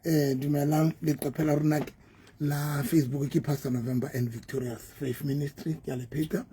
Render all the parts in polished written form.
Dumelang, leqephe la rona la Facebook ke Pastor November and Victorious Faith Ministry. Ke a le pheta,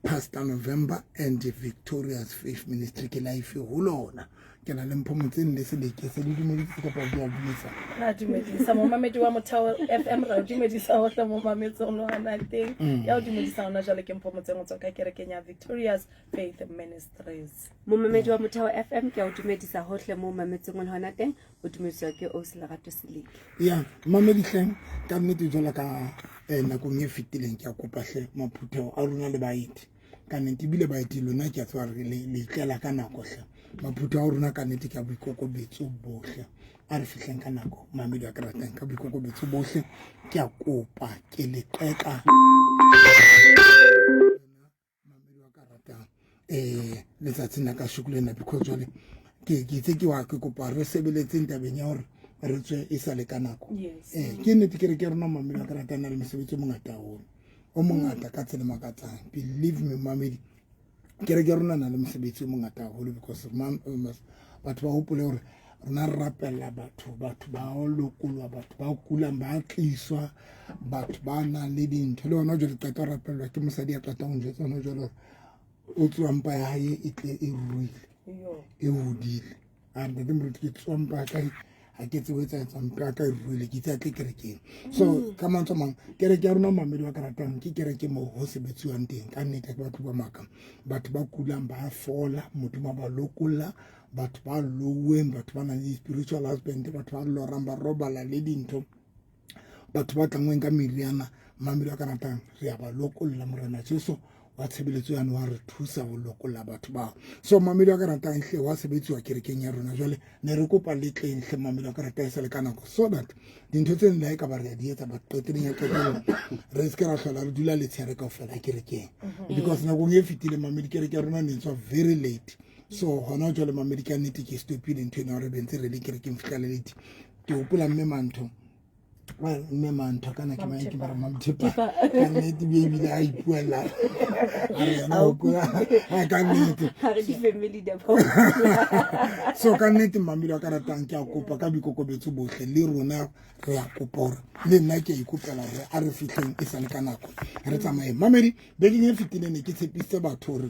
Pastor November and Victorious Faith Ministry. Ke life ho lona, ke na le Mpho Motseng le Seleke. Se le dumeditse kapa di a dumedisa? Ra dumedisa momamedi wa Motheo FM, ra o dumedisa hohle mo mametsong le hona teng. Ya o dumedisa hona jwale ke Mpho Motseng, o tswa ka kerekeng ya Victorious Faith Ministries. Momamedi wa Motheo FM, ke a o dumedisa hohle mo mametseng o le hona teng. O dumediswa ke Ausi Lerato Seleke. Ya mamedi hleng, ka nnete jwalo ka nakong e fetileng, ke a kopa hle maphutheo a rona le baeti. Ka nnete ebile baeti lona ke a tseba re le itlela ka nako hle. Maphutheo a rona, ka nnete, ke a boikokobetso bohle, a re fihleng ka nako. Mamedi a ke ratang, ka boikokobetso bohle ke a kopa, ke le qeka, mamedi wa ka ratang, letsatsing la kasheko lena, because jwale ke itse ke wa ke kopa re sebeletseng tabeng ya hore re tswe e sa le ka nako. Ke nnete ke re ke rona, mamedi wa ka ratang, na le mosebetsi o mongata haholo, o mongata ka tsela makatsang. Believe me, mamedi, kereke rona na le mosebetsi o mongata haholo, because batho ba hopole hore rona re rapella batho, batho ba lokolwa, batho ba kulang ba tliswa, batho ba nang le dintho. Le hona jwale qeta ho rapellwa ke mosadi ya qeta ho njwetsa hona jwale hore o tsoa mpa ya hae e tle e ruile, e hodile. A re, "Ntate moruti, ke tsoa mpa ya ka, ha ke tsebe etsa etsa, mpa ya ka e ruile, ke itse a tle kerekeng." So ka mantswe a mang, kereke ya rona, mamedi wa ka ratang, ke kereke moo ho sebetsiwang teng. Ka nnete, ke batho ba maka, batho ba kulang ba fola, Modimo a ba lokolla, batho ba louweng, batho ba nang le spiritual husband, batho ba lorang ba robala le dintho, batho ba tlangweng ka meriana. Mamedi wa ka ratang, re a ba lokolla. Morena Jesu wa tshebeletso yane wa re thusa ho lokolla batho bao. So mamedi wa ka ratang, hle, wa sebetsiwa kerekeng ya rona. Jwale ne re kopa le tleng hle, mamedi wa ka ratang, e sa le ka nako, so that dintho tse le ha e ka ba re a di etsa, but qeteleng ya qetelo re se ke ra hlola re dula letshehare kaofela kerekeng, because nakong e fetileng, mamedi, kereke ya rona ne tswa very late. So hona jwale, mamedi, ka nnete ke stopile ntho ena, re bentse re le kerekeng fihla le late. Ke hopola mme Mantho, mme Mantho, kana ke mang, ke bara Mamthepa. Ka nnete be ebile a ipuella, a re yena hopola ka nnete. So ka nnete, mamedi wa ka ratang, ke a kopa ka boikokobetso bohle, le rona re a kopa hore, le nna ke a ikopela hore a re fihleng e sale ka nako, re tsamaye. Mamedi, bekeng e fetileng ne ke tshepisitse batho hore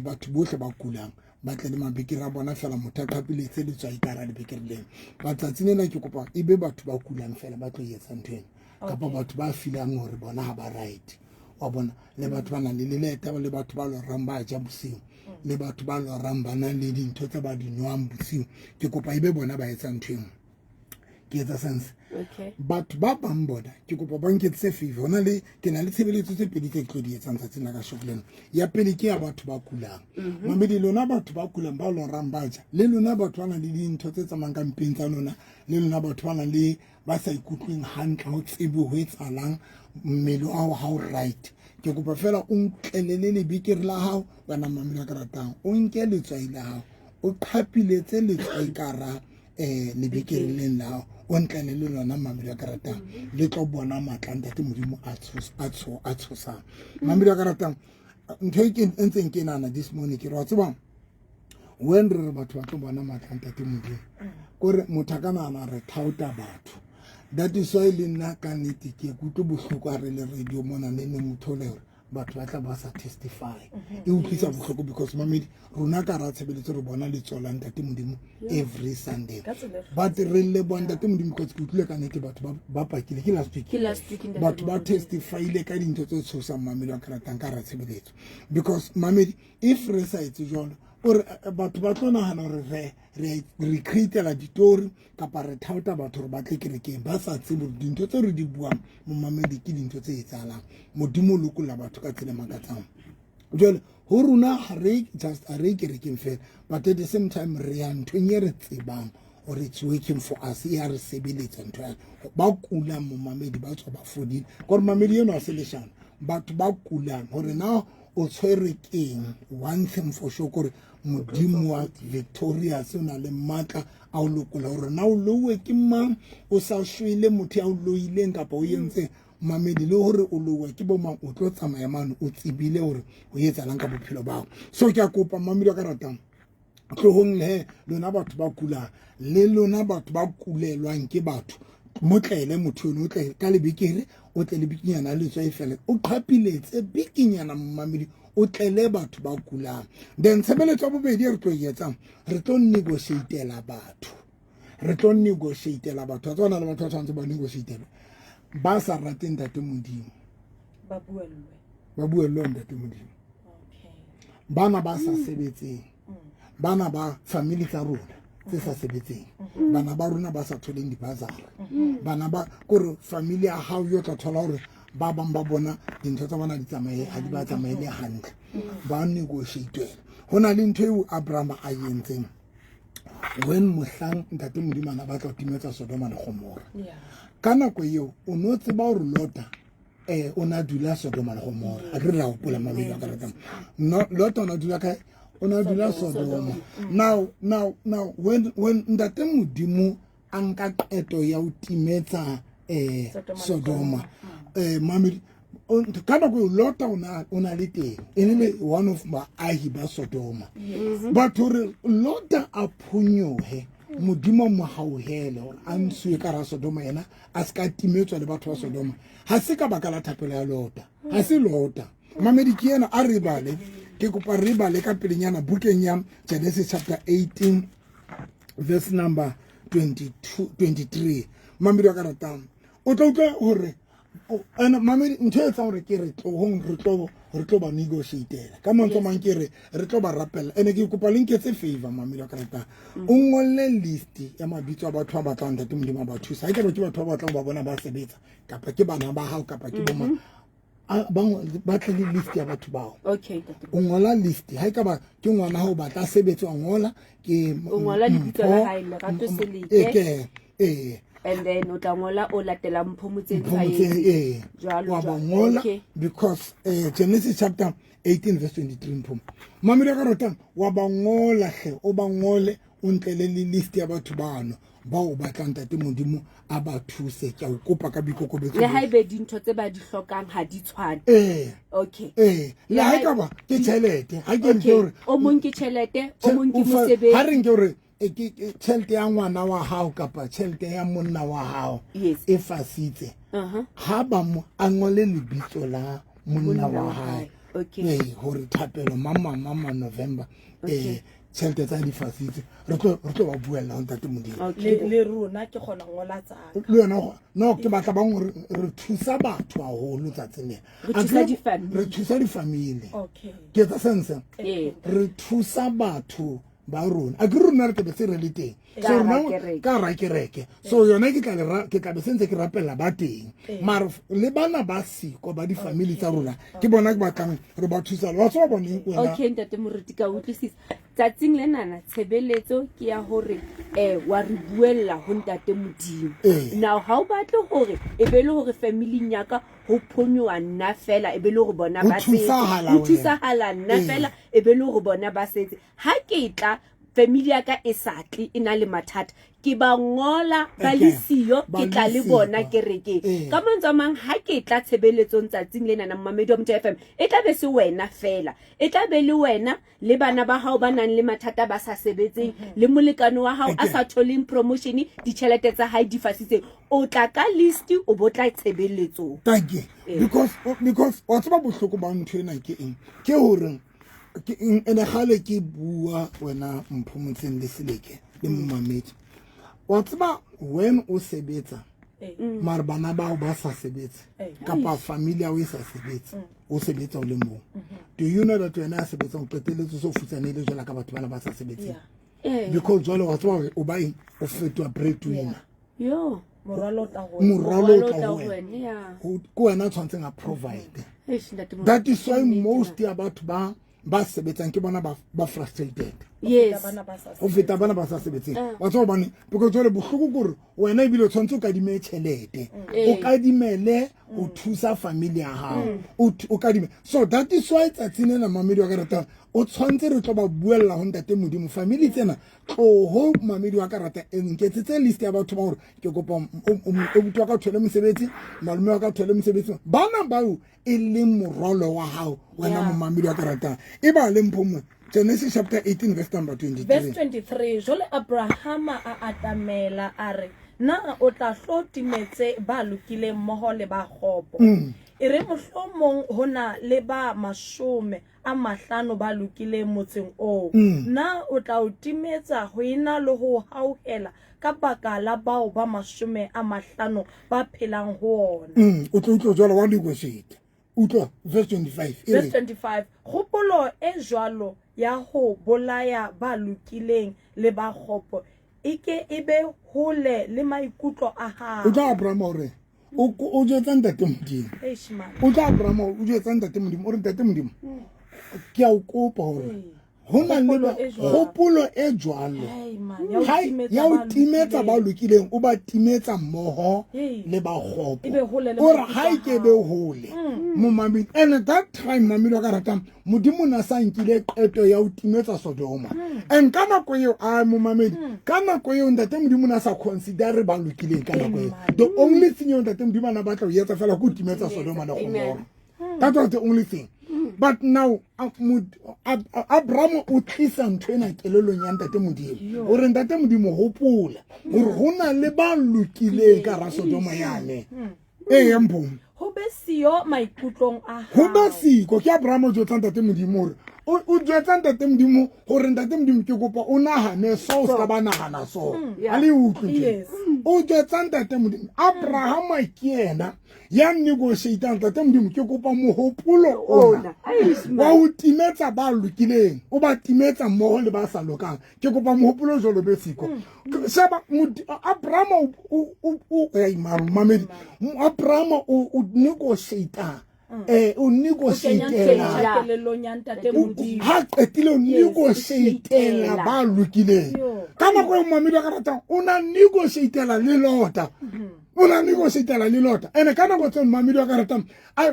batho bohle ba kulang ba tle le mabekere a bona fela, motho a qapiletse letswai ka hara lebekere leno. Batsatsing lena ke kopa e be batho ba kulang fela ba tlo etsa ntho ena, kapa batho ba feelang hore bona ha ba right, wa bona, le batho ba nang le leleta, le batho ba lorang ba ja bosiu, le batho ba lorang ba nang le dintho tse ba di nwang bosiu. Ke kopa e be bona ba etsang ntho engwe. Ke etsa sense? Batho ba bang bona ke kopa ba nketsetse favor. Hona le ke na le tshebeletso tse pedi tse ke tlo di etsang tsatsing la kasheko lena. Ya pele ke ya batho ba kulang. Mamedi, lona batho ba kulang, ba lorang ba ja, le lona batho ba nang le dintho tse tsamayang ka mpeng tsa lona, le lona batho ba nang le ba sa ikutlweng hantle, ho tsebe ho etsahalang, mmele wa hao ha o right, ke kopa fela o ntlelele lebekere la hao. Wena mamedi wa ka ratang, o nke letswai la hao, o qhapiletse letswai ka hara lebekere leng la hao, o ntlele le lona. Mamedi wa ka ratang, le tlo bona matla ntate Modimo a tshosang. Mamedi wa ka ratang, ntho e ke ntseng ke nana this morning, ke re wa tsebang, when re re batho ba tlo bona matla ntate Modimo, kore motho a ka nahana re thaota batho. That is why le nna ka nnete ke kutlwe bohloko ha re le radio mona, ne neng o thole hore batho ba tla ba sa testify. E utlwisa bohloko, because mamedi, rona ka ra tshebeletso re bona letsoho la ntate Modimo every Sunday, but re leboha ntate Modimo because ke utlwile ka nnete batho ba pakile. Ke last week batho ba testifyile ka dintho tse tshosang, mamedi wa ka ratang, ka ra tshebeletso, because mamedi, if re sa etse jwalo, ore batho ba tlo nahana hore re createla ditori kapa re thaota batho hore ba tle kerekeng, ba sa tsebe hore dintho tseo re di buang, momamedi, ke dintho tse etsahalang. Modimo o lokolla batho ka tsela e makatsang. Jwale ho rona ha re just ha re kerekeng fela, but at the same time re ya nthong e re tsebang or it's working for us, e ya re sebeletsa ntho ya ba kulang. Momamedi, ba tswa ba fodile, kore mamedi eno ha se leshano. Batho ba kulang, hore na o tshwerwe keng, one thing for sure kore Modimo wa Victorious o na le matla a o lokola. Hore na o louwe ke mang, o sa shwele, motho ya o loileng kapa o entseng, mamedi, le hore o louwa ke bo mang, o tlo tsamaya mane o tsebile hore o etsahalang ka bophelo bao. So ke a kopa, mamedi wa ka ratang, Tlohong le lona batho ba kulang, le lona batho ba kulelwang ke batho, motlele motho eno, o tle ka lebekere, o tle le bikinyana letswai fela, o qhapiletse bikinyana momamedi, o tlele batho ba kulang. Then tshebeletso ya bobedi e re tlo e etsang, re tlo negotiatela batho, re tlo negotiatela batho. Wa tsona le batho ba tshwanetse ba negotiatelwe, ba sa rateng Ntate Modimo, ba buellwe, ba buellwe Ntate Modimo. Bana ba sa sebetseng, bana ba family tsa rona tse sa sebetseng, bana ba rona ba sa tholeng dibazara, bana ba kore family ya hao yo tla thola hore ba bang ba bona dintho tsa bona di tsamaye, ha di ba tsamaele hantle, ba negotiatela. Ho na le ntho eo Abraham a entseng when mohlang Ntate Modimo a batla ho timetsa Sodoma le Gomora. Ka nako eo o no tseba hore Lota o na dula Sodoma le Gomora. A ke re la hopola mamedi wa ka ratang. No, Lota o na dula kae? O na dula Sodoma. Now when Ntate Modimo a nka qeto ya ho timetsa Sodoma, mamedi, ka nako eo Lota o na le teng, e ne le one of baahi ba Sodoma. Batho re Lota a phonyohe, Modimo mo hauhele hore a ntshuwe ka hara Sodoma, yena a se ka timetswa le batho ba Sodoma. Ha se ka baka la thapelo ya Lota, ha se Lota. Mamedi ke ena, a re bale, ke kopa re bale ka pelenyana bukeng ya Genesis chapter 18 verse number 22 23. Mamedi wa ka ratang, o tla utlwa hore ene mamedi ntho e etsang hore ke re tlohong, re tlo ba negotiatela ka mantswe a mang, ke re re tlo ba rapella. Ene ke kopa le nketse favor, mamedi wa ka ratang, o ngolle list ya mabitso a batho ba batlang Ntate Modimo a ba thusa. Ha ekaba ke batho ba batlang ba bona ba sebetsa, kapa ke bana ba hao, kapa ke bo mang, ba tle le list ya batho bao. Okay. O ngola list, ha ekaba ke ngwana hao batla sebetsa, wa ngola ke o ngola lebitso la hae, Lerato Seleke. Ee. And then o tla ngola o latela Mpho Motseng. Tshwaetse ee. Jwalo, wa ba jwalo. ngola. Okay. Because Genesis chapter 18 verse 23, Mpho mamedi ka ratang, wa ba ngola hle, o ba ngole, o ntlele le list ya batho bano ba o batlang Ntate Modimo a ba thuse. Ke a o kopa ka boikokobetso. Le haebe dintho tse ba di hlokang ha di tshwane. Ee. Okay. Ee, le ha e ka ba ke tjhelete, ha ke nke hore O mong ke tjhelete, o mong ke ha mosebetsi. re nke hore ke tjhelete ya ngwana wa hao kapa tjhelete ya monna wa hao Yes. e fasitse, ha ba mo a ngole lebitso la monna wa hae. Okay. Ee, hore thapelo mama mama November, Okay. tjhelete tsa di fasitse, re tlo ba buella ho Ntate Modimo. Okay. Le rona ke kgona ho ngola tsaka. Le yona no, ke batla bang re thusa batho haholo tsatsing lena. Re thusa di-family. Re thusa di-family. Okay. Ke etsa sense. Ee. Re thusa batho ba rona. A ke rona re tlabe se re le teng. Ka So hara rona kereke. ka hara kereke. So yona ke tla le ke tla be sentse ke rapella ba teng. Mara le bana ba siko ba di-family tsa rona, ke bona ke batlang re ba thusa. Wa tseba bone wena. Okay, Ntate Moruti, ka utlwisisa. Tsatsing lenana tshebeletso ke ya hore wa re buella ho Ntate Modimo. Ee. Now ha o batle hore e be le hore family ya ka ho phonyoha nna fela, e be le hore bona Ho ba setse. thusahala Ho wena. thusahala nna Ee. fela, e be le hore bona ba setse. Ha ke tla family ya ka e sa tle, e na le mathata, ke ba ngola ba le siyo, Ba ke le tla le siyo. bona kerekeng. Ee. Ka mantswe a mang, ha ke tla tshebeletsong tsatsing lenana, momamedi wa Motheo FM, e tla be se wena fela, e tla be le wena le bana ba hao ba nang le mathata ba sa sebetseng, le molekane wa hao a sa tholeng promotion, ditjhelete tsa hae di fasitseng. O tla ka list, o bo tla tshebeletsong. Thank you. Ee. Because wa tseba bohloko ba ntho ena ke eng? Ke hore ke eng, ene kgale ke bua wena Mpho Motseng le Seleke le momamedi. Wa tseba when o sebetsa, mara bana bao ba sa sebetse, kapa family ya hao e sa sebetse, o sebetsa o le mong. Do you know that wena ya sebetsang o qetelletse so futsanehile jwalo ka batho bana ba sa sebetseng? Yeah. Because jwale wa tseba hore o ba eng, o fetoha breadwinner. Yo. Morwalo o tla ho wena. Morwalo o Morwalo o tla tla ho ho wena. wena, yeah. Ke wena o tshwantseng a provide. Eish, Ntate Moruti, That is why ke nnete most na. ya batho ba sebetsang ke bona ba frustrated. Yes. Ho feta bana ba sa Ho feta bana ba sa sebetseng. Ah. Wa tseba hobane, because jwale bohloko ke hore wena ebile o tshwanetse o kadime tjhelete. Ee. O kadimele ho thusa family ya hao. O kadime. So that is why tsatsing lena, mamedi wa ka ratang, o tshwanetse re tlo ba buella ho Ntate Modimo. Family tsena, tloho mamedi wa ka rata, e nketsetse list ya batho ba hore ke kopa obuti wa ka o thole mosebetsi, malome wa ka o thole mosebetsi. Bana bao e leng morwalo wa hao wena Yeah. momamedi wa ka ratang. E ba le Mpho mo. Genesis chapter 18 verse number 23. Verse 23, Jwale Abrahama a atamela a re, Na o tla hlo timetse ba lokileng mmoho le ba kgopo? E re mohlomong ho na le ba 50 ba lokileng motseng oo. Na o tla o timetsa ho ena le ho o hauhela ka baka la bao ba 50 ba phelang ho ona? O tlo utlwa jwale wa negotiate. Utlwa verse 25 e Verse re 25, Kgopolo e jwalo ya ho bolaya ba lokileng le ba kgopo e ke e be hole le maikutlo a hao. O tla Abrahama o re o jwetsa ntate Modimo. Eish, man. O tla Abrahama o jwetsa ntate Modimo o re ntate Modimo ke a o kopa hore ho na le Kgopolo e jwalo. kgopolo e jwalo Hey, man, ya ho Ha- timetsa ya ho ba timetsa ba lokileng. lokileng o ba timetsa mmoho Hey. le ba kgopo E be hole le o re maikutlo ha a e ke be hao. hole momamedi and at that time mamedi wa ka ratang modimo o ne a sa nkile qeto ya ho timetsa Sodoma and ka nako eo a momamedi ka nako eo ntate modimo o ne a sa considere ba lokileng ka nako eo the only thing eo ntate modimo a ne a batla ho etsa fela ke ho timetsa Sodoma le Gomora. That was the only thing. But now Abraham o tlisa ntho ena kelellong ya ntate Modimo. O re ntate Modimo hopola hore ho na le ba lokileng ka hara Sodoma yane. Ee ya Mpho. Ho be siyo maikutlong a Ho be hao. siko ke Abraham o jwetsa ntate Modimo hore o jwetsa ntate Modimo hore ntate Modimo ke kopa o nahane so o ska ba nahana so. Ha le utlwe ntho ena? Yes. O jwetsa ntate Modimo Abraham ke yena ya negotiatang ntate Modimo ke kopa mohopolo ona wa ho timetsa ba lokileng o ba timetsa mmoho le ba sa lokang ke kopa mohopolo o jwalo be siko sheba Abraham o mamedi Abraham o negotiata o negotiatela kelellong ya ntate Modimo ha qetile o negotiatela ba lokileng ka nako e mamedi wa ka ratang o na negotiatela le Lota o na negotiatela le Lota ene ka nako tseo mamedi wa ka ratang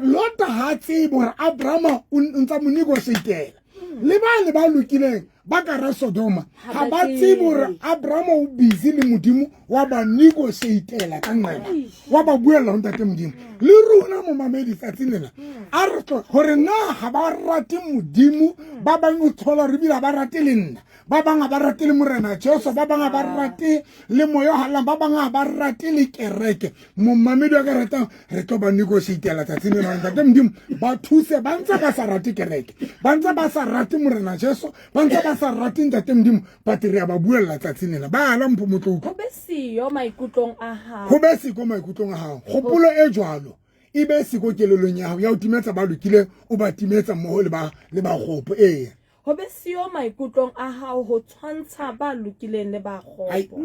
Lota ha tsebe hore Abraham o ntsa mo negotiatela le ba le ba lokileng ba ka ra Sodoma ha ba tsebe hore Abraham o busy le Modimo wa ba negotiatela ka nqena wa ba buella ho ntate Modimo le rona momamedi tsatsing lena a re tlo hore na ha ba rate Modimo ba bang o thola re bile ba rate le nna ba bang ha ba rate le Morena Jesu ba bang ha ba rate le moya o hallang ba bang ha ba rate le kereke momamedi wa ka ratang re tlo ba negotiatela tsatsing lena ntate Modimo ba thuse ba ntse ba sa rate kereke ba ntse ba sa rate Morena Jesu ba ntse ba sa rate ntate Modimo but re a ba buella tsatsing lena ba ala mpho motloutlwa Ho be siyo maikutlong a hao. Ho be siko maikutlong a hao kgopolo e jwalo e be siko kelellong ya hao ya ho timetsa ba lokileng o ba timetsa mmoho le ba le ba kgopo ee Ho be siyo maikutlong a hao ho tshwantsha ba lokileng le ba kgopo.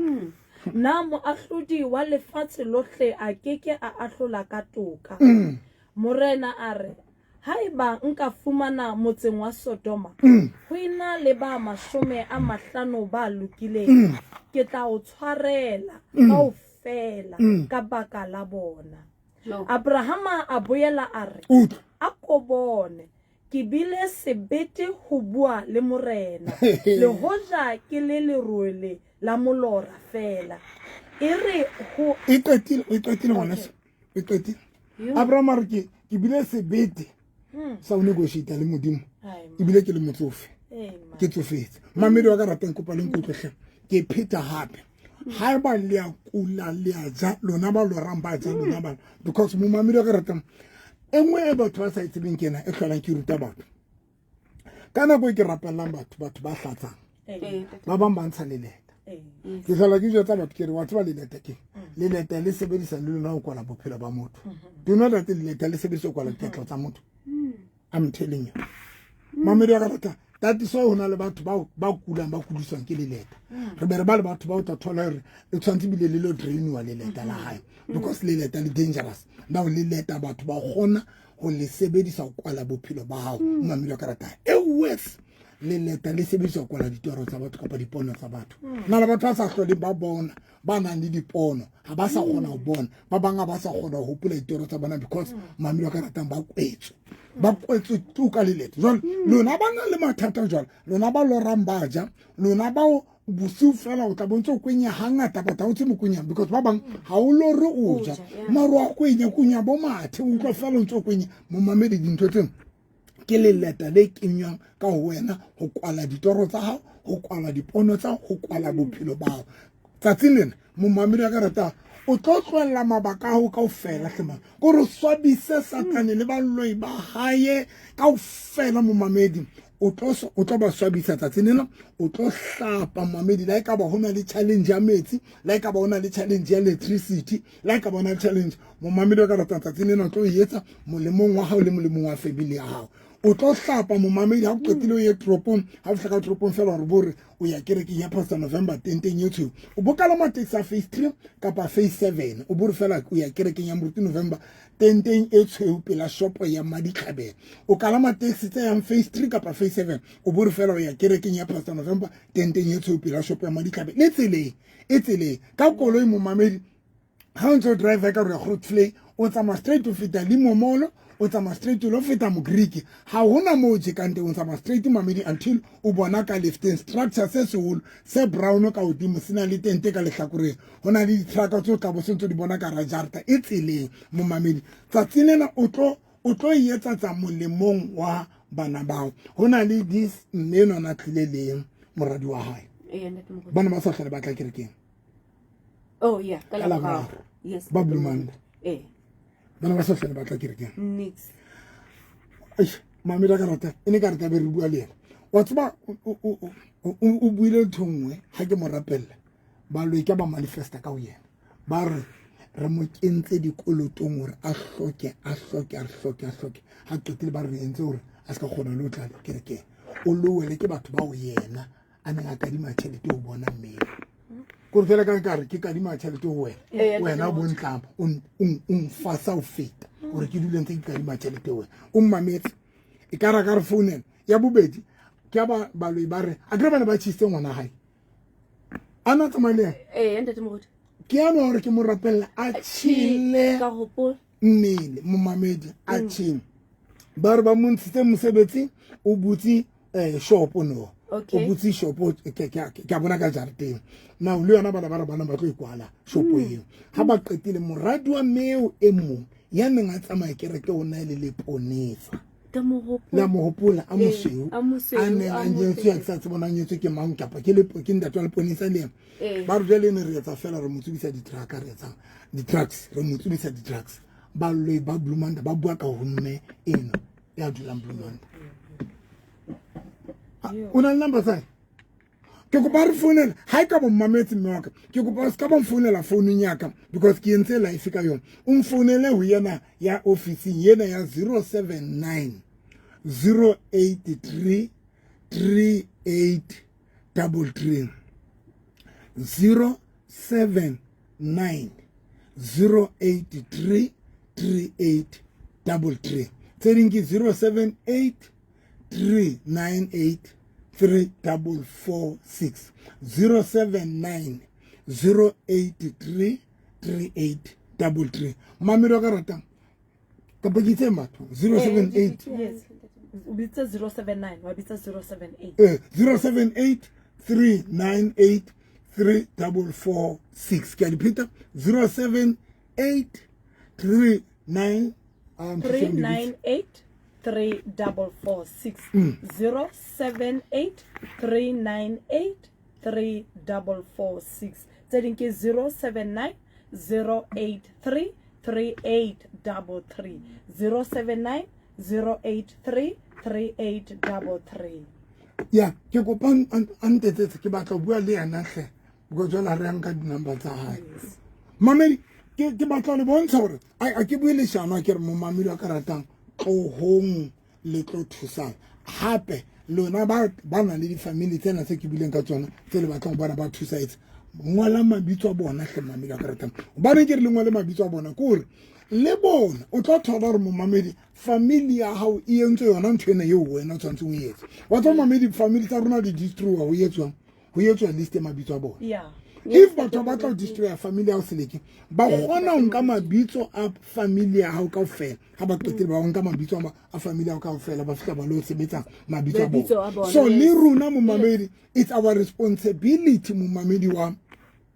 Na moahlodi wa lefatshe lohle a ke ke a ahlola ka toka? Morena a re, Haeba nka fumana motseng wa Sodoma ho ena le ba 50 ba lokileng, ke tla o tshwarela kaofela ka baka la bona. Abrahama a boela a re, A ko bone, ke bile sebete ho bua le Morena, le hoja ke le lerole la molora feela. E re ho E qetile, e qetile ngwaneso. E qetile. Abraham a re ke ke bile sebete sa ho negotiate le Modimo. Ebile ke le motsofe. Ke tsofetse. Mamedi wa ka ratang kopa le nkutlwe hle. Ke pheta hape. Haeba le a kula le a ja lona ba lorang ba ja lona ba because momamedi wa ka ratang e nngwe e batho ba sa e tsebeng ke ena e tlholang ke ruta batho ka nako e ke rapellang batho batho ba hlatsang ba bang ba ntsha leleta ke tlhola ke jwetsa batho ke re wa tseba leleta ke leleta le sebedisa le lona ho kwala bophelo ba motho do you know that leleta le sebedisa ho kwala diketlo tsa motho I'm telling you mamedi wa ka rata that is why ho na le batho ba kulang ba kudiswang ke leleta re be re ba le batho ba o tla thola hore e tshwanetse ebile le lo drainiwa leleta la hae because leleta le dangerous now leleta batho ba kgona ho le sebedisa ho kwala bophelo ba hao mamedi wa ka rata e worse leleta le sebedisa ho kwala ditoro tsa batho kapa dipono tsa batho na le batho ba sa hloleng ba bona ba nang le dipono ha ba sa kgona ho bona ba bang ha ba sa kgona ho hopola ditoro tsa bona because mamedi wa ka ratang ba kwetswe ba kwetswe tu ka leleta jwale lona ba nang le mathata jwale lona ba lorang ba ja lona bao bosiu fela o tla bontse o kwenya hangata but ha o tse mo kwenyang because ba bang ha o lore o ja maro a kwenya kwenya bo mathe o utlwa fela o ntse o kwenya momamedi dintho tseno Ke leleta le kenywang ka ho wena ho kwala ditoro tsa hao, ho kwala dipono tsa hao, ho kwala bophelo ba hao. Tsatsing lena momamedi wa ka rata o tlo tlohella mabaka a hao kaofela hle man, kore o swabise Satane le baloi ba hae kaofela. Momamedi o tlo ba swabisa tsatsing lena, o tlo hlapa momamedi. La e ka ba ho na le challenge ya metsi, la e ka ba ho na le challenge ya electricity, la e ka ba ho na le challenge, momamedi wa ka ratang, tsatsing lena o tlo e etsa molemong wa hao le molemong wa family ya hao. O tlo hlapa momamedi, ha o qetile o ye toropong, ha o fihla ka toropong fela gore bore o ya kerekeng ya Pastor November tenteng e tshweu, o bokala matekisi a phase 3 kapa phase 7, o bore fela o ya kerekeng ya Moruti November tenteng e tshweu pela shopo ya Maditlhabela. O kalama taxi tse yang phase 3 kapa phase 7, o bore fela o ya kerekeng ya Pastor November tenteng e tshweu pela shopo ya Maditlhabela. Le tseleng e tseleng ka koloi momamedi, ha o ntse o drive ka re Grootvlei, o tsamaya straight o feta Limomolo, o tsamaya straight o lo feta Mogriki, ha hona moo o jekang teng, o tsamaya straight mamedi until o bona ka lefteng structure se seholo se brown ka hodimo, se na le tente ka lehlakoreng, ho na le di-trucka tse o tla bo se ntse di bona ka rajarta e tseleng. Momamedi, tsatsing lena o tlo e etsa tsa molemong wa bana bao. Ho na le this mme enwa na tlile le moradi wa hae, bana ba sa hlole ba tla kerekeng. Oh yeah, ka Ka Laboraro. Laboraro. Yes. Ba Bloemanda. Eh. Bana ba sa hlole ba tla kerekeng. Nix. Eish, mamedi a ka rata e ne ka re tlabe re bua le ena, wa tseba o buile ntho nngwe ha ke mo rapella, baloi ka ba manifesta ka ho yena, ba re re mo kentse dikolotong hore a hloke a hloke a hloke a hloke, ha qetile ba re entse hore a se ka kgona le ho tla kerekeng, o lowele ke batho bao yena a neng a kadima tjhelete ho bona mmele. Kore fela ka nkare ke kadima tjhelete ho wena, wena o bontlama o nfasa ho feta hore ke dule ntse ke kadima tjhelete ho wena, o mmametse e ka ra ka re founela. Ya bobedi ke ba baloi ba re a kere bana ba tjhisitse ngwana hae a na tsamaya le ena. Ke ano hore ke mo rapella a tjhele mmele momamedi a tjhele, ba re ba mo ntshitse mosebetsi, o butse shopo no, o butse shopo ke a bona ka jarateng now, le yona bana ba re bana ba tlo e kwala shopo eo. Ha ba qetile moradi wa meo e mong ya neng a tsamaya kereke o na le leponesa la mo hopola a mosweu a neng a nyetswe, a ke sa tsebe ona nyetswe ke mang kapa ke ke ntate wa leponesa le ena. Ba re jwale ne re etsa fela re mo tsubisa di-truck, re etsang di-drugs, re mo tsubisa di-drugs. Baloi ba Bloemanda ba bua ka ho mme eno ya dulang Bloemanda. O na le number tsa ke kopa re founela ha e ka bo mmametse mme wa ka, ke kopa o se ka ba mfounela founung ya ka because ke entse life ka yona, o mfounele ho yena ya ofising yena ya 079 083 3833, 079 083 3833. Tse ding ke 078 398 3446, 079 083 3833. Mamedi wa ka ratang, kapa ke itse batho 078? Yes. O bitsa 079, wa bitsa 078. 078 398 3446. Ke a di pheta, 078 39 398 3446, 078 398 3446. Tse ding ke 079 083 3833, 079 083 3833. Ya, ke kopa a ntetsetse, ke batla ho bua le yena hle, because jwale ha re yang ka di-number tsa hae. Mamedi, ke batla ho le bontsha hore a ke bue leshano, a ke re momamedi wa ka ratang, tlohong le tlo thusang hape lona ba nang le di-family tsena tse ke buileng ka tsona tse le batlang ho bona ba thusa etse, ngola mabitso a bona hle mamedi wa ka ratang. Hobaneng ke re le ngole mabitso a bona? Ke hore le bona o tlo thola hore momamedi family ya hao e entswe yona ntho ena eo wena o tshwanetseng o etse. Wa tseba mamedi, family tsa rona di destroy, ho etswang ho etswa list ya mabitso a bona. If batho ba batla ho destroya family ya hao seleke, ba kgona ho nka mabitso a family ya hao kaofela. Ha ba qetile ba nka mabitso a family ya hao kaofela, ba fihla ba lo sebetsa mabitso a bona. So le rona momamedi, it's our responsibility momamedi wa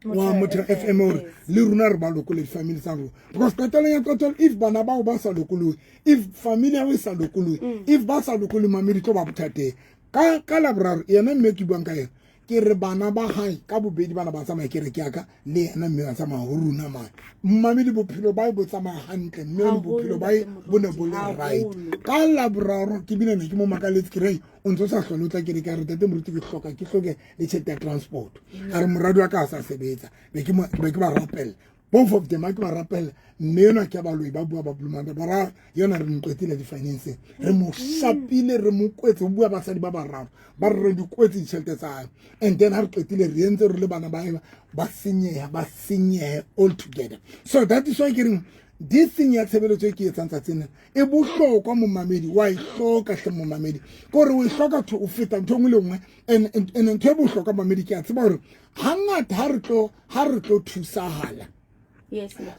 Wa Motheo FM gore le rona re ba lokole di-family tsa rona, because qetelong ya qetelo, if bana bao ba sa lokolohe, if family ya e sa lokolohe, if ba sa lokolohe, mamedi, tlo ba bothateng. Ka Laboraro, yena mme ke buang ka yena, ke re bana ba hae ka bobedi bana ba tsamaya kereke ya ka le yena mme ba tsamaya ho rona mane. Mmamedi, bophelo ba bo tsamaya hantle, mme le bophelo ba bo ne bo le right. Ka Laboraro ke bile ne ke mo makaletse, ke re o ntse o sa hlole o tla kereke. A re, "Tate moruti, ke hloka ke hloke le tjhelete ya transport." A re, "Moradi wa ka a sa sebetsa." Be ke ba rapella both of them, a ke ba rapella. Mme enwa ke baloi ba bua ba bulumanda ba ra yona, re mo qetile di-financeng, re mo shapile, re mo kwetse. Ho bua basadi ba bararo ba re re di kwetse ditjhelete tsa hae, and then ha re qetile re entse re le bana ba ba senyeha, ba senyehe all together. So that is why ke reng this thing ya tshebeletso e ke etsang tsatsing e bohlokwa. Momamedi, wa e hloka hle momamedi, ke gore o e hloka o feta ntho e nngwe le nngwe. And ntho e bohlokwa, mamedi, ke a tseba gore hangata ha re tlo thusahala,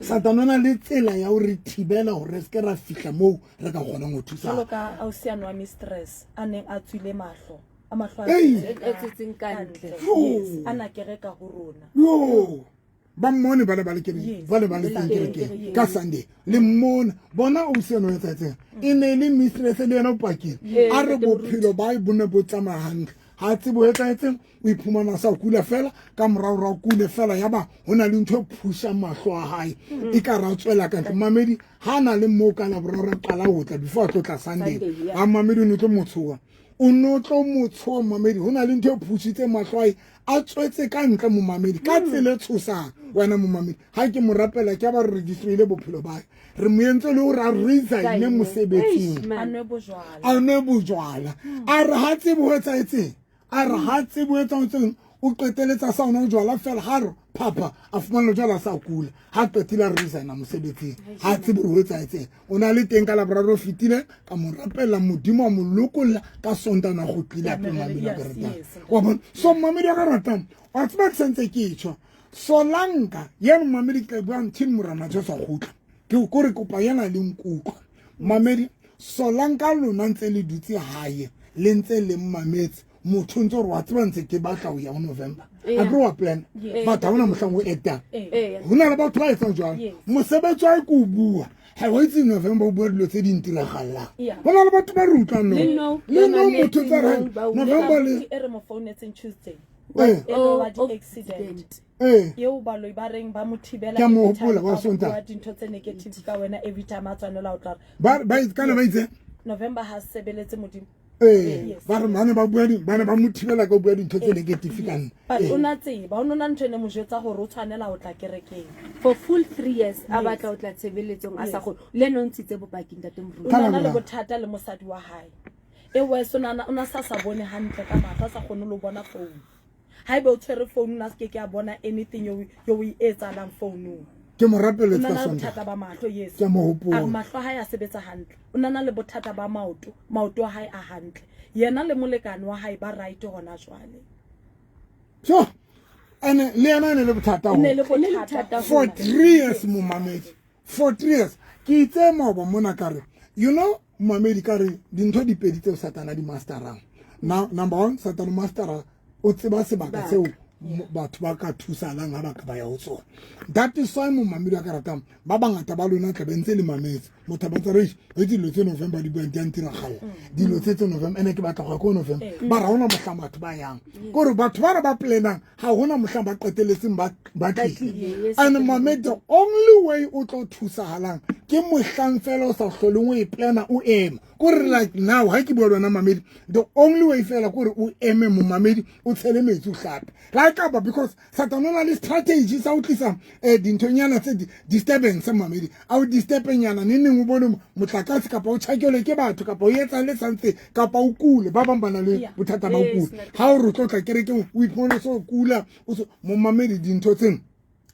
Satane o na le tsela ya ho re thibela hore re seke ra fihla moo re ka kgonang ho thusa. Jwalo ka ausi wa mistress a neng a tswile mahlo a mahlo a tswetseng ka ntle. A na kereka ho rona. Yo, ba mmone ba le ba le kerekeng, ba le ba le teng kerekeng ka Sunday le mmona bona ausi eno etsaetseng e ne le mistress le yena o pakile. A re bophelo ba bo ne bo tsamaya hantle, ha tsebo etsahetseng, o iphumana sa kula fela ka morao ra kule fela, ya ba ho na le ntho e phusang mahlo a hae, e ka ra tswela ka ntle. Mamedi, ha na le moo ka Laboraro re qala ho tla before a tlo tla Sunday, a mamedi, o ne tlo motshoa, o no tlo motshoa. Mamedi, ho na le ntho e phusitse mahlo a hae, a tswetse ka ntle, momamedi, ka tsela e tshosang. Wena momamedi, ha ke mo rapela, ke a ba re registerile bophelo ba re mo entse le hore a resigne mosebetsing, a nwe bojwala. A re ha tsebe ho etsahetseng, a re ha tsebe ho etsahetseng, o qeteletsa sa ona jwala fela. Ha re phapha, a fumana jwala sa kula, ha qetile a resigna mosebetsing, ha tsebe hore ho etsahetseng. O na le teng ka Laboraro o fetile, ka mo rapella, Modimo a mo lokolla. Ka Sontana go tlile hape, mamedi wa ka ratang, wa bona. So mamedi wa ka ratang, wa tseba ke sentse ke tjho solanka yena mamedi, ke tla bua until Morena Jesu a kgutla. Ke kore kopa yena le nkutlwa, mamedi. Solanka lona ntse le dutse hae, le ntse le mmametse, motho ntse gore wa tseba ntse ke batla ho ya ho November, a ke wa plan, batho ha hona mohlang o etang. Ho na le batho ba etsang jwalo, mosebetsi wa ke o bua ha wa itse November, o bua dilo tse di ntiragalang. Ho na le batho ba re utlwang no le no, motho tsa re November le e re mo founetseng Tuesday, e wa di-accident eo baloi ba reng ba mo thibela. Ke a mo hopola, wa Sontaha. Dintho tse negative ka wena every time a tshwanela ho tla. Ba kana ba itse November ha sebeletse Modimo. Ee, ba re bane ba bua, ba ne ba mo thibela ka ho bua dintho tse negative ka nna. But o na tseba o nona ntho e ne mo jwetsa gore o tshwanela ho tla kerekeng. For full 3 years a batla ho tla tshebeletsong, a sa kgone. Le ene o ntshitse bopaki, ntate Moruti. O na le bothata le mosadi wa hae e wes, o na sa bone hantle ka mahlo, a sa kgone le ho bona phone. Haebe o tshwere phone, o na se ke ke a bona anything eo o e etsahalang founung. Ke mo rapeletse ka Sontaha. Bothata ba mahlo, yes. Ke a mo hopola. A mahlo a hae a sebetsa hantle. O na le bothata ba maoto, maoto a hae a hantle. Yena le molekane wa hae ba right hona jwale. So ene le yena e ne le bothata ho ne le bothata for 3 years, momamedi, for 3 years. Ke itse maoba mona ka re, you know, momamedi, ka re dintho di pedi tseo Satana di masterang. Now, number one, Satana mastera o tseba sebaka seo batho ba ka thusalang ha ba ka ba ya ho tsona. That is why, momamedi wa ka ratang, ba bangata ba lona tlabe ntse le mametse, motho ba tsare itse dilo tse November di buang di a ntiragalla, dilo tse November, ene ke batla go ya ko November, ba ra hona mohlang batho ba yang kore batho ba re ba planang, ha hona mohlang ba qeteletseng ba tlile. And mame, the only way o tlo thusahalang ke mohlang fela o sa hloleng o e plana, o ema kore like now ha ke bua le wena, mamedi, the only way fela kore o eme, momamedi, o tshele metsi, o hlape la kapa, because Satane o na le strategy sa ho tlisa dinthonyana tse disturbance. Mamedi, a o disturbenyana ne neng o bone motlakase, kapa o tjhakelwe ke batho, kapa o etsa le something, kapa o kule. Ba bang ba na le bothata ba o kula, ha o re tlo tla kerekeng, o iphumane o so kula o so. Momamedi, dintho tseno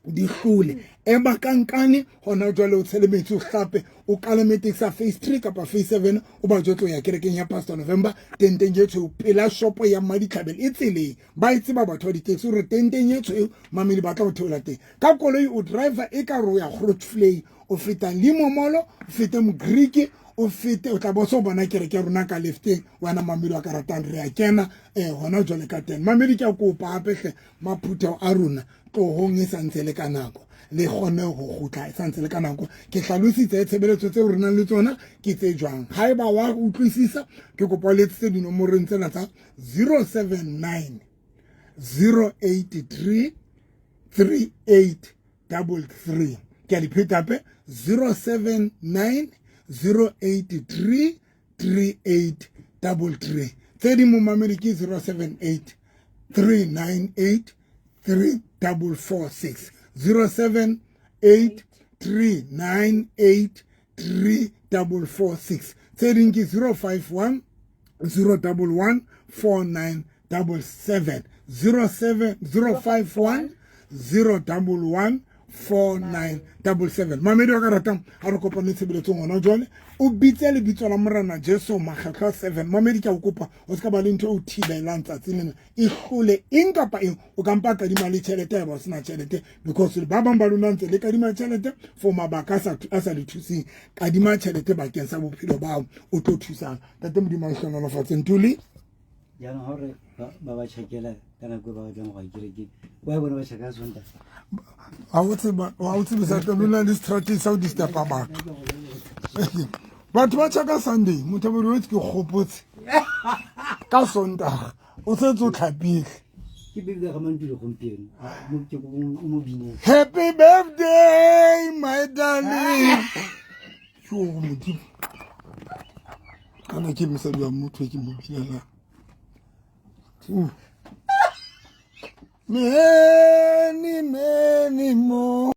di hlole. Ema kankane hona jwale, o tshele metsi, o hlape, o kalame taxi ya phase 3 kapa phase 7, o ba jwetse o ya kerekeng ya Pastor November, tenteng e tshweu pela shopo ya Maditlhabele, e tseleng, ba e tseba batho ba di-taxi gore tenteng e tshweu. Mamedi, ba tla go theola teng ka koloi, o driver e ka re o ya Grootvlei, o feta Limomolo, o fete Mogreek, o O fete, o tla bo so bona kereke ya rona ka lefteng. Wena mamedi wa ka ratang, re a kena hona jwale ka 10. Mamedi, ke a kopa hape hle, maphutheo a rona tlohong e santse le ka nako, le kgone ho kgutla e santse le ka nako. Ke hlalositse tshebeletso tseo re nang le tsona ke tse jwang. Haeba wa utlwisisa, ke kopa o letsetse dinomorong tsena tsa 079 083 3833. Ke a di pheta hape, 079 083 3833. Tse ding, momamedi, ke 078 398 3446, 078 398 3446. Tse ding ke 051 011 4977, 07 051 011 4977. Mamedi wa ka ratang, ga re kopane tshebeletsong gona jwale. O bitse lebitso la Morena Jesu makgetlho a 7. Mamedi, ke a o kopa, o se ka ba le ntho e o thibelang tsatsi lena, e hlole eng kapa eng. O ka mpa kadima le tjhelete ya ba o sena tjhelete, because ba bang ba lona ntse le kadima tjhelete for mabaka a sa le thuseng. Kadima tjhelete bakeng sa bophelo bao o tlo thusang. Tate Modimo a hlonolofatse. Ntuli. Jaanong ga gore ba tšhakela ka nako e ba batlang go ya kerekeng, wa bona ba tšhaka Sontaga. Ga o tseba, ga o tsebe sa lona le strategy sa go disturba batho. Batho ba tšhaka Sunday, motho a bodi ke gopotse ka Sontaga o setse o tlhapile. Ke bebe ga Mantule gompieno ke o mo bineng. Happy birthday, my darling. Yo Modimo, kana ke mosadi wa motho ke mo binelang. Many, many more.